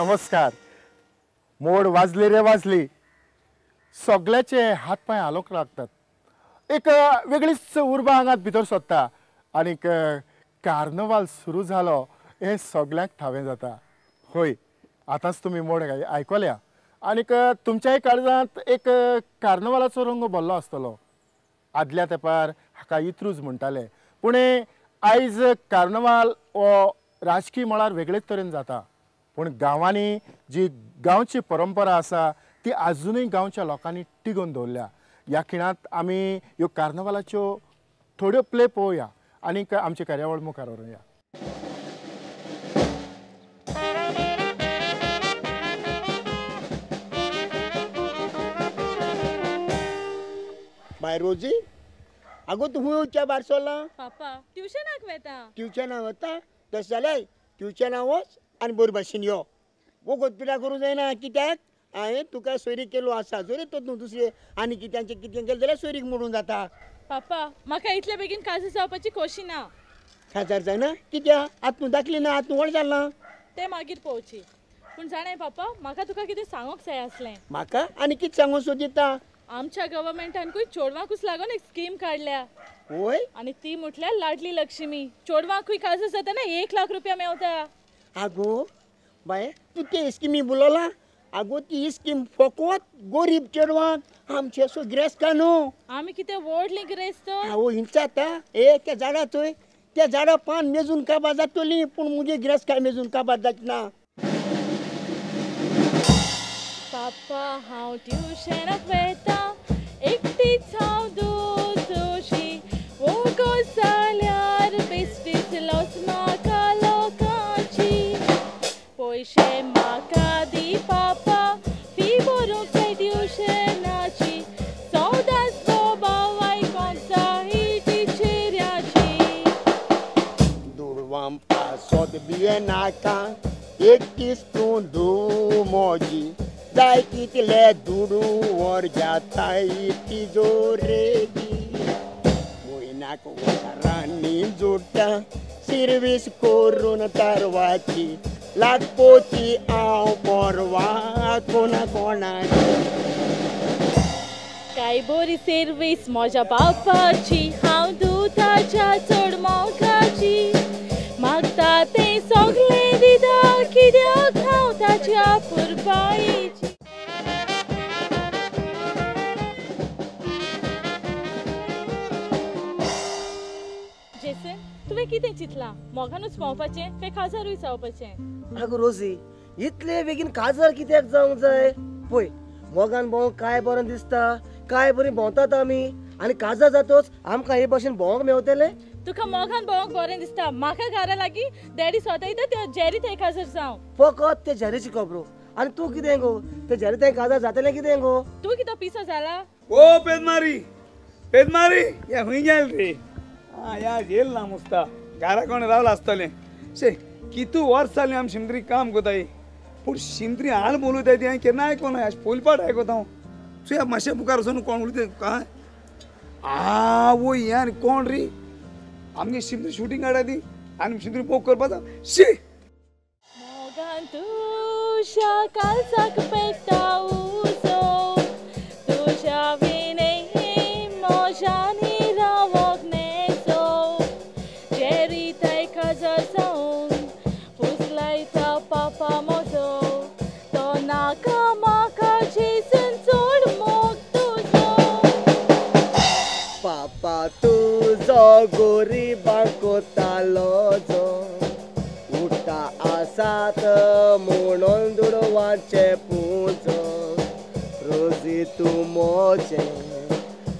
नमस्कार. मोड वाजली रे वाजली, सगळ्याचे हात पांय हालोवंक लागतात. एक वेगळीच उर्बा आंगात भितर सोदता आनीक कार्नवाल सुरू जालो हें सगळ्यांक ठावें जाता. हय, आतांच तुमी मोड आयकल्या आनीक तुमच्याय काळजांत एक कार्नवालाचो रंग भरलो आसतलो. आदल्या तेंपार हाका इत्रूज म्हणटाले, पूण आयज कार्नवाल हो राजकीय मळार वेगळेच तरेन जाता. पूण गांवांनी जी गांवची परंपरा आसा ती आजुनूय गांवच्या लोकांनी टिगोवन दवरल्या. ह्या खिणांत आमी ह्यो कार्नवालाच्यो थोड्यो प्ले पळोवया आनीक आमची कार्यावळ मुखार व्हरुया. बाय रोजी, आगो तूं खंय वचच्या बारसोला? पापा ट्युशनाक वता. ट्युशनाक वता? तशें जाल्यार ट्युशनाक वच आनी बरे भाशेन यो. वगत पिड्यार करूंक जायना, कित्याक हांवें तुका सोयरीक केलो आसा. जरी तर तूं दुसरे आनी कित्यांचें कितें केलें जाल्यार सोयरीक मोडून जाता. पापा म्हाका इतले बेगीन काजार जावपाची खोशी ना. काजार जायना कित्याक? आतां तूं दाखली ना, आतां तूं व्हड जालां. तें मागीर पळोवची. पूण जाणाय पापा, म्हाका तुका कितें सांगूंक जाय आसलें. म्हाका आनी कितें सांगूंक सोदिता? आमच्या गव्हर्मेंटानकूय चेडवांकूच लागून एक स्कीम काडल्या. वय? आनी ती म्हटल्यार लाडली लक्ष्मी. चेडवांकूय काजार जातना 1 लाख रुपया मेवता. आगो बाये, तूं ते स्किमी बोलला? आगो ती स्कीम फकत गरीब चेडवांक, आमचे असो गिरेस्तां न्हू. आमी कितें व्हडली गिरेस्त? आवय हिंचा आतां ए त्या झाडा थंय त्या झाडा पान मेजून काबार जातली, पूण मुगे गिरेस्तकाय मेजून काबार जायच ना. पापा हांव ट्युशनाक वता, एकटीच हांव दोशी. वोगो जाल्यार बेश्टीच लॉस म्हाका लोकांची. पयशे म्हाका दी पापा, फी भरूंक जाय ट्युशनाची. सदांच बोबाव आयकोंक जाय टिचऱ्याची. दुडवां पासत भियेनाका, एकटीच तूं धूव मोजी. जाय तितले दुडू वर जाताय तिजोरेची. म्हयन्याक वरांनी जोडटा सिर्वीस करून तारवाची. लागपोची हांव परवा कोणा कोणाची. काय बरी सिर्वीस म्हज्या बापाची, हांव दुदाच्या चड मोगाची. मागता तें सगळें दिता, कित्याक हांव ताच्या पुरपायेची. जेसन, तुवें कितें चिंतलां? मोगानूच भोंवपाचें काय काजारूय जावपाचें? आगो रोजी, इतले बेगीन काजार कित्याक जावंक जाय? पळय मोगान भोंवंक काय बरें दिसता, काय बरी भोंवतात आमी. आनी काजार जातोच आमकां हे भशेन भोंवंक मेवतलें. तुका मोगान भोंवंक बरें दिसता, म्हाका घरा लागीं डॅडी स्वता येता त्या जेरी थंय काजार जावं. फकत ते जेरीची खबरो. आनी तूं कितें गो, ते जेरी थंय काजार जातलें कितें गो? तूं कितें पिसो जाला? ओ पेदमारी, पेदमारी, या खंय गेल रे? आं या येल ना मुस्ता घरा कोण रावला आसतलें. शे कितू वर्स जालीं आमी शिमतरी काम कोताय, पूण शिमतरी हाल उलयताय ती हांवें केन्ना आयकोना. अशें पयले पाट आयकोता हांव. तुया मातशें मुखार वचून कोण उलयता काय? आवय हें आनी कोण रे? आमगे शिमतरी शुटींग काडटा ती आनी शिमतरी मोग करपाचा. शी मोगान तुज्या काळजाक पेट्टा उजो, तुज्या विणें म्हज्यानी रावोंक नेजो. जेरी थंय काजार जावंक फुसलायता पापा म्हजो, तो नाका म्हाका जेसन चड मोग तुजो. पापा तुजो गोरिबांक तालो, उठ्ठा आसात म्हणून दुडवांचे पुजो. रोजी तूं मोजें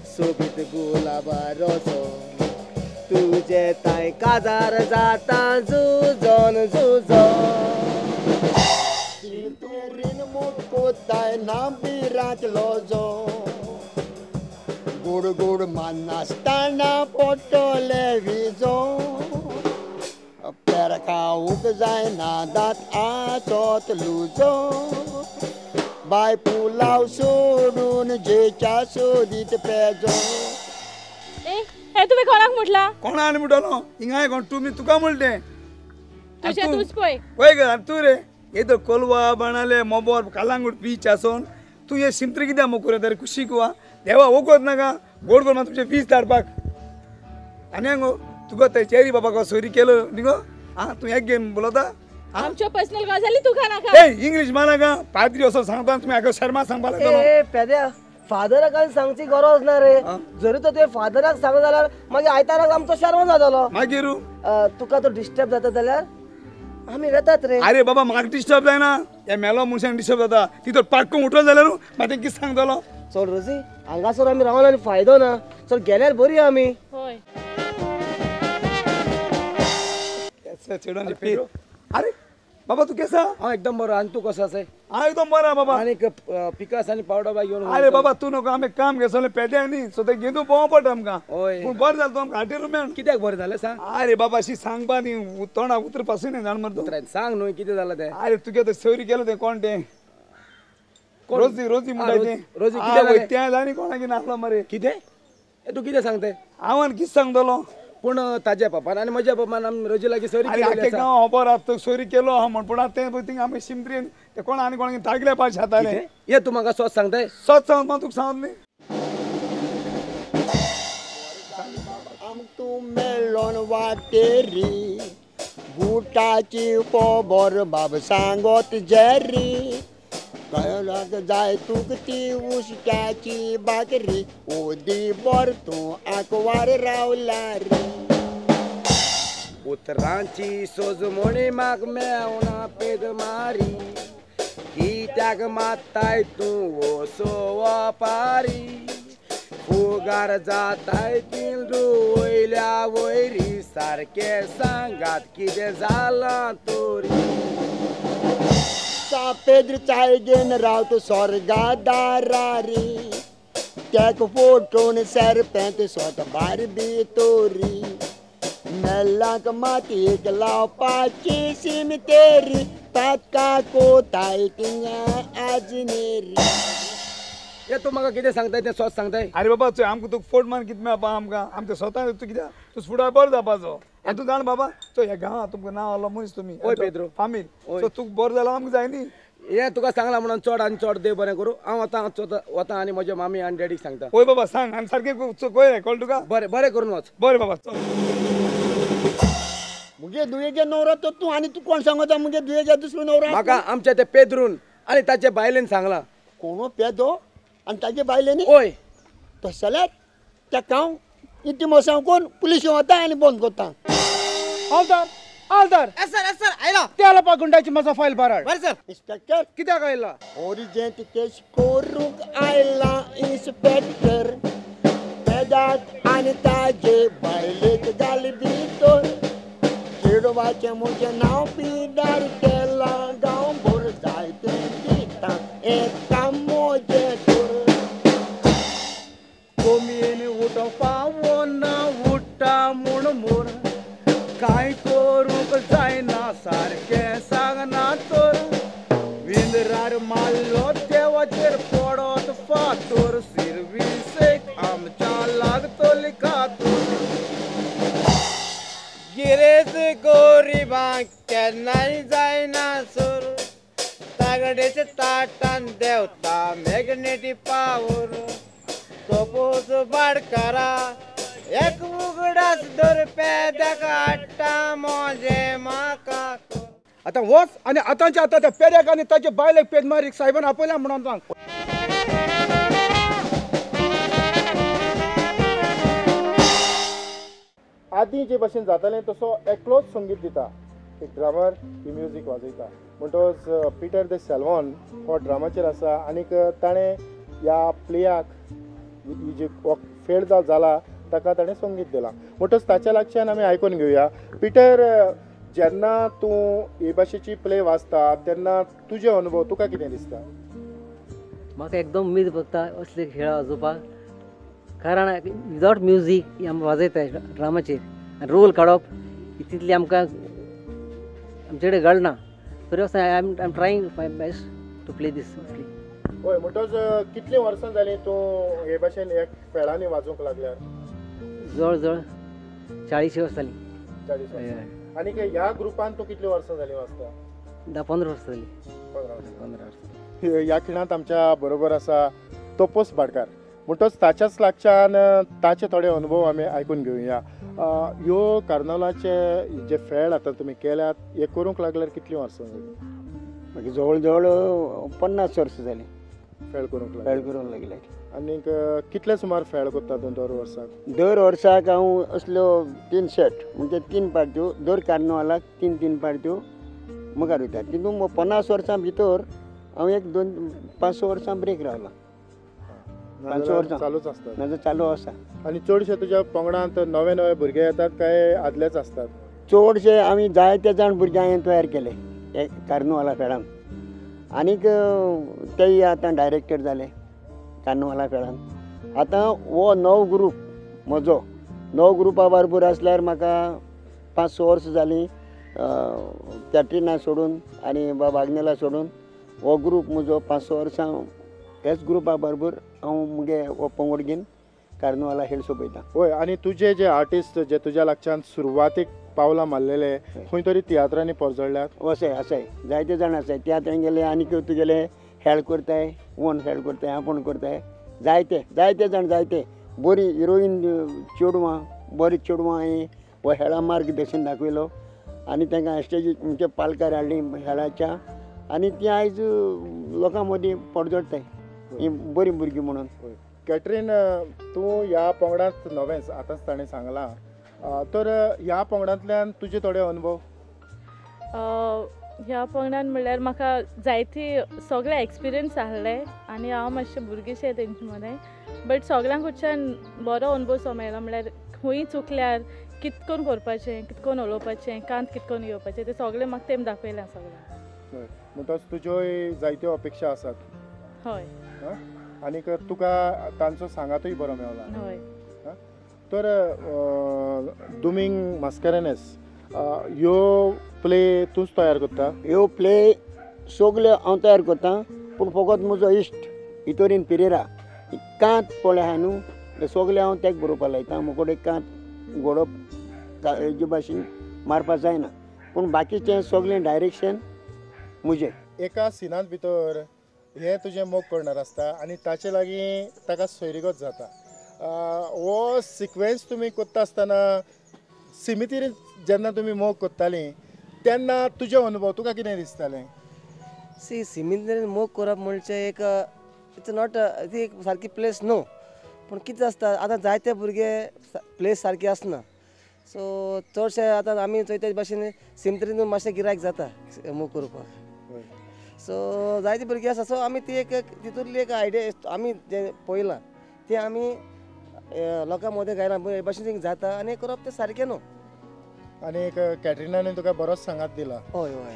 सोबीत गुलाबा रोजो, तुजे तांय काजार जाता झुजोन झुजो. तितूरीन मोग कोताय ना बिरांत लोजो. गोड गोड माननासतना पडटले विजो. पेर खावंक जायना दांत आसत लुजो. बाय पुलाव सोडून जेच्या सोदीत पेजो. ए हे तुवें कोणाक म्हटलां? कोणा आनी म्हणटलो हिंगाय कोण? तूं तुका म्हणलें. तुजें तूंच पळय. पळय गे आनी तूं रे हे तर कोलवा बाणाले मोबोर कालांगूट बीच आसून तूं हे शिमत्री कित्याक मोकुरे तर कुशीक वा देवा वोगोत नाका गोड गोड तुमचे वीज धाडपाक. आनी गो तुका ते चेरी बाबा सोयरी केलो न्ही गो. आं तूं एक गेम बोलता आमच्यो पर्सनल गजाली तुका नाका. ए इंग्लीश मानाका पाद्री असो सांगता तुमी आगो शर्मा सांगपाक लागलो. ए पेद्या फादराक आनी सांगची गरज ना रे. जरी तर तुवें फादराक सांगलें जाल्यार मागीर आयताराक आमचो शर्मा जातलो. मागीर तुका तो डिस्टर्ब जाता जाल्यार आमी वेतात रे. अरे बाबा म्हाका डिस्टर्ब जायना, हे मेलो मनशान डिस्टर्ब जाता. ती तर पाटकून उठलो जाल्यार मागीर कितें सांगतलो. चल रोजी हांगासर आमी रावन आनी फायदो ना, चल गेल्यार बरी आमी. हय अरे बाबा तू केसा? हांव एकदम बरो. आनी तूं कसो आसा? हांव एकदम बरो बाबा. आनी पिकास आनी पावडर बाय घेवन. अरे बाबा तूं नको, आमी काम घेसलें पेड्या न्ही, सो तें घेवन भोंवो पडटा आमकां. पूण बरें जालें तूं आमकां हाटेर मेळ. कित्याक बरें जालें सांग? अरे बाबा अशी सांगपा न्ही, तोंडाक उतर पासून न्ही जाण मरे तूं. सांग न्हय कितें जालां तें. अरे तुगे तें सोयरी केलो तें कोण तें? रोजी रोजी म्हणटा तें. रोजी कितें जालें? तें जाणी कोणाक नासलो मरे. कितें? तूं कितें सांगता? हांव आनी कितें सांगतलो? पूण ताज्या पप्पान आनी म्हज्या पप्पान आमी रोजी लागीं सोयरी केली आसा. गांव खबर आसा सोयरी केलो आहा म्हण, पूण आतां तें थिंगा आमी शिमत्रीन ते कोण आनी कोणाक तागले पांच जाताले. हे तूं म्हाका सोच सांगताय? सोच सांग तुका सांगत न्ही. आम तूं मेळोन वाटेरी गुटाची खबर बाब सांगत जेरी कळक जाय तुका ती उश्ट्याची बाकरी ओदी बर तूं आंकवार रावला रे. उतरांची सोजमणी म्हाका मेवना पेद मारी कित्याक मात्ताय तूं वसो वपारी फुगार जाताय ती वयल्या वयरी सारकें सांगात कितें जालां तोरी. पेद्र चाय घेवन रावत स्वर्गा दारारी तेका फोटोन सरपेंत सोत भार भितोरी मेल्लाक मातयेक लावपाची सिमतेरी ताका कोताय थिंगा आजनेरी. हे तूं म्हाका कितें सांगताय तें सोच सांगताय? अरे बाबा चोय आमकां तुका फोट मारून कितें मेळपा आमकां आमच्या स्वता तूं कित्याक तूं फुडार बरो जावपाचो. आनी तूं जाण बाबा चोय ह्या गांवांत तुमकां नांव आहलो मनीस तुमी. हय पेद्रो फामील. सो तुका बरो जाल्यार आमकां जाय न्ही. हें तुका सांगलां म्हणून चड आनी चड देव बरें करूं. हांव आतां वता आनी म्हज्या मामी आनी डॅडीक सांगता. हय बाबा सांग आनी सारकें कळ्ळें कळ्ळें तुका? बरें बरें करून वच. बरें बाबा चल. मुगे दुयेगे नवरो तो तूं आनी तूं कोण सांगता मुगे दुयेगे दुसरो नवरो? म्हाका आमच्या ते पेद्रून आनी ताचे बायलेन सांगलां. कोण पेदो आनी ताजे बायलेन? हय. तशें जाल्यार तेका हांव इतली मोसांव कोण पुलीस वता आनी बंद करता. आलदार आलदार एस सर आयला ते आला गुंडाची म्हजो फायल बाराड. बरें सर. इन्स्पेक्टर कित्याक आयला? ओरिजेंत केस करूंक आयला इन्स्पेक्टर पेदाक आनी ताजे बायलेक घाल भितर चेडवाचें म्हजें नांव पिडार केलां गांवभर जायतें दिता हें काम म्हजें तर. कोमेन उठो पावना उठ्ठा म्हूण मोर कांय करूंक जायना सारकें सांगना तर विंदरार मारलो देवाचेर पडत फातोर सिरवीसेक आमच्या लागतली कातोर. गिरेज गोरिबांक केन्नाय जायना सुर तागडेच्या ताटान देवता मॅग्नेटी पावर सोपोज बाडकारा एक उगडास दर पेद्याक हाडटा मोजें म्हाका. आतां वच आनी आतांच्या आतां त्या पेड्याक आनी ताच्या बायलेक पेदमारीक सायबान आपयल्या म्हणून सांग. आदीं जे भशेन जातालें तसो एकलोच संगीत दिता, एक ड्रामर ही म्युजीक वाजयता. म्हणटकच पिटर दे सेल्वॉन हो ड्रामाचेर आसा आनीक ताणें ह्या प्लेयाक ही जी फेल जाला ताका ताणें संगीत दिलां. म्हणटकच ताच्या लागच्यान आमी आयकून घेवया. पिटर, जेन्ना तूं हे भाशेची प्ले वाचता तेन्ना तुजे अनुभव तुका कितें दिसता? म्हाका एकदम उमेद भोगता असले खेळ वाजोवपाक, कारण विदावट म्युजीक आमी वाजयता ड्रामाचेर आनी रोल काडप तितली आमकां आमचे कडेन घडना. तरी आसतना I am trying my best to play this play. हय, म्हणटकच कितलीं वर्सां जालीं तूं हे भाशेन ह्या खेळांनी वाजोवंक लागल्यार? जवळ जवळ 40 वर्सां जालीं. 40 वर्सां. आनी ह्या ग्रुपान तूं कितलीं वर्सां जालीं वाजता? 10-15 वर्सां जालीं. 15 वर्सां. ह्या खिणांत आमच्या बरोबर आसा तोपोस भाटकार, म्हणटच ताच्याच लागच्यान ताचे थोडे अनुभव आमी आयकून घेवया. ह्यो कार्नवलाचे जे फेळ आतां तुमी केल्यात, हे करूंक लागल्यार कितलीं वर्सां जालीं? मागीर जवळ जवळ 50 वर्सां जालीं फेळ करूंक लागले. फेळ करूंक लागले. आनीक कितले सुमार फेळ करता तूं दर वर्साक? दर वर्साक हांव असल्यो 3 सेट म्हणजे 3 पार्ट्यो दर कार्नवालाक 3-3 पार्ट्यो मुखार वयता. तितून 50 वर्सां भितर हांव एक 2-5 वर्सां ब्रेक रावला. 5 वर्सां चालूच आसता, नाजाल्यार चालू आसा. आनी चडशे तुज्या पंगडांत नवे नवे भुरगे येतात काय आदलेच आसतात? चडशे आमी जायते जाण भुरगे हांवें तयार केले हे कार्नवाला फेळान. आनीक तेय आतां डायरेक्टर जाले कार्नवाला फेळान. आतां हो नवो ग्रूप म्हजो, नवो ग्रुपा बरोबर आसल्यार म्हाका 5-6 वर्सां जालीं कॅटरिना सोडून आनी बाब आग्नेला सोडून हो ग्रूप म्हजो 5-6 वर्सां ह्याच ग्रुपा बरोबर हांव मुगे हो पंगड घेवन कार्नवाला खेळ सोंपयता. हय. आनी तुजे जे आर्टिस्ट जे तुज्या लागच्यान सुरवातेक पावलां मारलेले खंय तरी तियात्रांनी परजळ्ळ्यात? अशें आसाय, जायते जाण आसाय तियात्रांनी गेले. आनी तुगेले हेळ करताय, ओन हेळ करताय, आपूण करताय, जायते जायते जाण, जायते बरी हिरोईन चेडवां, बरी चेडवां हांवें हो हेळा मार्गदर्शन दाखयलो आनी तांकां स्टेजी म्हणजे पालकार हाडली हेळाच्या आनी ती आयज लोकां मदीं परजळटाय ही बरी भुरगीं म्हणून. कॅटरीन, तूं ह्या पंगडांत नवेंच, आतांच ताणें सांगलां, तर ह्या पंगडांतल्यान तुजे थोडे अनुभव? ह्या पंगडान म्हणल्यार म्हाका जायती सगळे एक्सपिरियन्स आहले आनी हांव मातशें भुरगेशें तेंचे मदें, बट सगळ्यांक कडच्यान बरो अनुभव सो मेळ्ळो. म्हणल्यार खंय चुकल्यार कितकोन करपाचें, कितकोन उलोवपाचें, कांत कितकोन घेवपाचें, तें सगळें म्हाका तेम दाखयलें सगळें. म्हणटच तुज्योय जायत्यो अपेक्षा आसात? हय. आनीक तुका तांचो सांगातूय बरो मेवला? हय. तर दुमींग मास्कारेन्हस ह्यो प्ले तूंच तयार करता? ह्यो प्ले सगल्यो हांव तयार करता, पूण फकत म्हजो इश्ट इतोरीन पिरेरा कांत पळय आहा न्हू, ते सगळे हांव तेका बरोवपाक लायता. म्हजे कडेन कांत घडोवप हेजे भाशेन मारपाक जायना, पूण बाकीचें सगळें डायरेक्शन म्हजें. एका सिनांत भितर हें तुजें मोग करणार आसता आनी ताचे लागीं ताका सोयरीगत जाता, हो सिक्वेन्स तुमी करता आसतना सिमितीरीन जेन्ना तुमी मोग करतालीं तेन्ना तुजे अनुभव तुका कितें दिसतालें? सी, सिमितीरीन मोग करप म्हणजे एक it's not ती एक सारकी प्लेस न्हू, पूण कितें आसता आतां जायते भुरगे प्लेस सारकी आसना, सो चडशे आतां आमी चोयता ते भाशेन सिमितीरीन मातशें गिरायक जाता मोग करपाक. सो जायते भुरगीं आसा, सो आमी ती एक तितूंतली एक आयडिया आमी जें पळयलां तें आमी लोकां मदें गायलां हे भाशेन जाता आनी करप तें सारकें न्हू. आनी एक कॅटरिनान तुका बरोच सांगात दिला? हय हय.